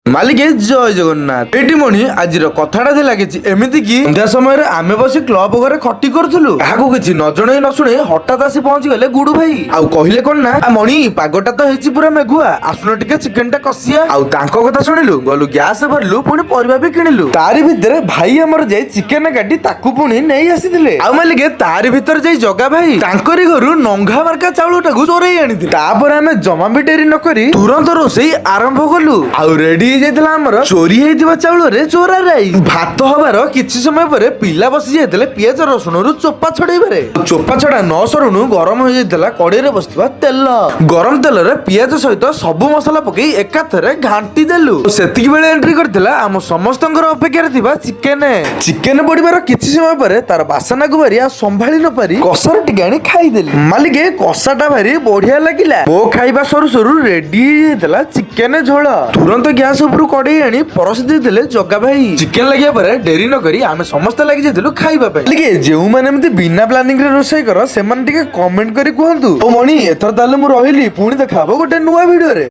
ମାଲିକେ, ଜୟ ଜଗନ୍ନାଥ। ଏଇଠି ମଣି, ଆଜିର କଥାଟା ଥିଲା କିଛି ଏମିତି କି ସନ୍ଧ୍ୟା ସମୟରେ ଆମେ ବସି କ୍ଲବ ଘରେ ଖଟି କରୁଥିଲୁ। କାହାକୁ କିଛି ନ ଜଣେଇ ନ ଶୁଣେଇ ହଠାତ୍ ଆସି ପହଞ୍ଚି ଗଲେ ଗୁଡୁ ଭାଇ। ଆଉ କହିଲେ କଣ ନା, "ଆ ମଣି, ପାଗଟା ତ ହେଇଛି ପୁରା ମେଘୁଆ, ଆସୁନ ଟିକେ ଚିକେନ ଟା କଷିଆ।" ଆଉ ତାଙ୍କ କଥା ଶୁଣିଲୁ, ଗଲୁ, ଗ୍ୟାସ ଭରିଲୁ, ପୁଣି ପରିବା ବି କିଣିଲୁ। ତାରି ଭିତରେ ଭାଇ ଆମର ଯାଇ ଚିକେନ କାଟି ତାକୁ ପୁଣି ନେଇ ଆସିଥିଲେ। ଆଉ ମାଲିକେ, ତାରି ଭିତରେ ଯାଇ ଜଗା ଭାଇ ତାଙ୍କରି ଘରୁ ନଙ୍ଘା ମାର୍କା ଚାଉଳଟାକୁ ଚୋରେଇ ଆଣିଥିଲେ। ତାପରେ ଆମେ ଜମା ବି ଡେରି ନ କରି ତୁରନ୍ତ ରୋଷେଇ ଆରମ୍ଭ କଲୁ। ଆଉ ରେଡି ହେଇଯାଇଥିଲା ଆମର ଚୋରି ହେଇଥିବା ଚାଉଳରେ ଚୋରା ରାଇସ୍। ଭାତ ହବାର କିଛି ସମୟ ପରେ ପିଲା ବସି ଯାଇଥିଲେ ପିଆଜ ରସୁଣରୁ ଚୋପା ଛଡେଇବାରେ। ଚୋପା ଛଡା ନ ସରୁଣୁ ଗରମ ହେଇଯାଇଥିଲା କଡେଇରେ ବସିଥିବା ତେଲ। ଗରମ ତେଲରେ ପିଆଜ ସହିତ ସବୁ ମସଲା ପକେଇ ଏକାଥରେ ଘାଣ୍ଟି ଦେଲୁ। ସେତିକି ବେଳେ ଏଣ୍ଟ୍ରି କରିଥିଲା ଆମ ସମସ୍ତଙ୍କର ଅପେକ୍ଷାରେ ଥିବା ଚିକେନ। ଚିକେନ ପଡିବାର କିଛି ସମୟ ପରେ ତାର ବାସନାକୁ ଭାରି ଆଉ ସମ୍ଭାଳି ନ ପାରି କଷାରେ ଟିକେ ଆଣି ଖାଇଦେଲି। ମାଲିକେ, କଷାଟା ଭାରି ବଢିଆ ଲାଗିଲା। ମୋ ଖାଇବା ସରୁ ସରୁ ରେଡି ହେଇଯାଇଥିଲା ଚିକେନ ଝୋଳ। ତୁରନ୍ତ ଗ୍ୟାସ ଉପରୁ କଡେଇ ଆଣି ପରସି ଦେଇଥିଲେ ଜଗା ଭାଇ। ଚିକେନ ଲାଗିବା ପରେ ଡେରି ନ କରି ଆମେ ସମସ୍ତେ ଲାଗି ଯାଇଥିଲୁ ଖାଇବା ପାଇଁ। ମାଲିକେ, ଯେଉଁମାନେ ଏମିତି ବିନା ପ୍ଲାନିଂ ରେ ରୋଷେଇ କର, ସେମାନେ ଟିକେ କମେଣ୍ଟ କରି କୁହନ୍ତୁ। ଓ ମଣି, ଏଥର ତାହେଲେ ମୁଁ ରହିଲି। ପୁଣି ଦେଖା ହବ ଗୋଟେ ନୂଆ ଭିଡିଓରେ।